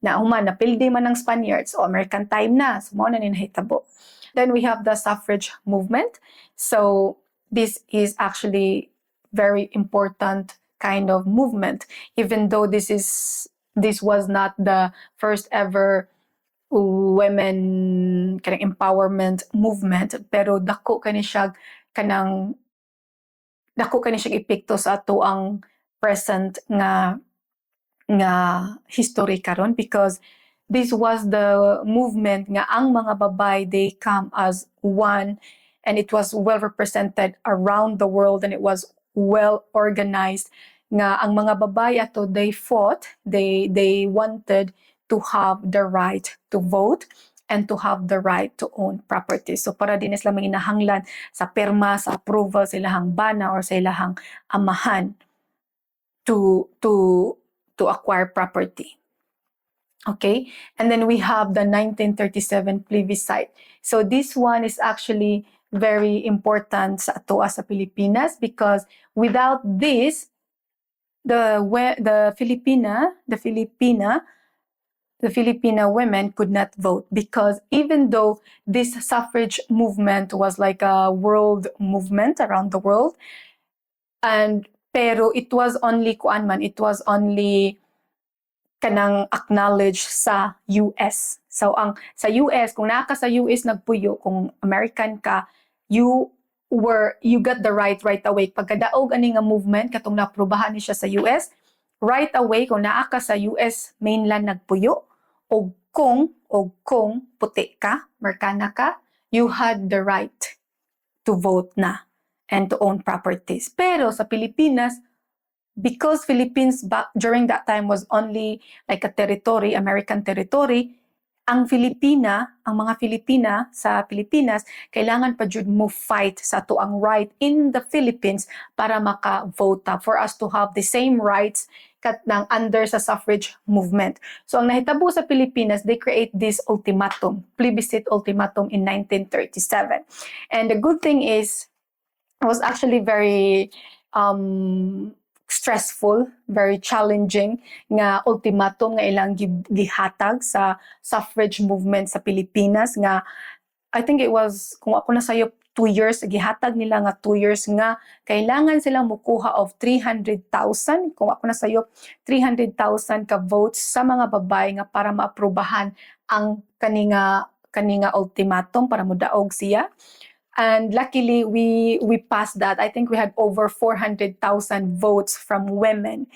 Na human napildi man ang Spaniards o American time na, so mao na ni nahitabo. Then we have the suffrage movement. So this is actually very important kind of movement, even though this was not the first ever women kanang empowerment movement, pero dako kani siya epekto sa atoang present nga history karon, because this was the movement nga ang mga babae, they come as one, and it was well represented around the world and it was well organized nga ang mga babae ato, they fought, they wanted to have the right to vote and to have the right to own property. So para di na sila manginahanglan sa perma, sa approval sa ilahang bana or sa ilahang amahan to acquire property. Okay? And then we have the 1937 plebiscite. So this one is actually very important sa atoa sa Pilipinas because without this, the Filipina women could not vote, because even though this suffrage movement was like a world movement around the world, and pero it was only kuan man, it was only kanang acknowledge sa US. So ang sa US, kung naa ka sa US nagpuyo, kung American ka, you got the right right away. Pagkadaog ani nga movement katong naaprubahan ni siya sa US, right away kung naa ka sa US mainland nagpuyo og kung puti ka, Amerikana ka, you had the right to vote na and to own properties. Pero sa Pilipinas, because Philippines back during that time was only like a territory, American territory, ang Filipina, ang mga Filipina sa Pilipinas, kailangan pa jud mo fight sa atoang right in the Philippines para maka-vote ta, for us to have the same rights katong under sa suffrage movement. So ang nahitabo sa Pilipinas, they create this ultimatum, plebiscite ultimatum in 1937. And the good thing is, it was actually very stressful, very challenging nga ultimatum nga ilang gihatag sa suffrage movement sa Pilipinas nga I think it was, kung ako na sayop, 2 years gihatag nila nga 2 years nga kailangan silang mukuha of 300,000, kung ako na sayop, 300,000 ka votes sa mga babae nga para maaprubahan ang kani nga ultimatum para mudaog siya. And luckily, we passed that. I think we had over 400,000 votes from women.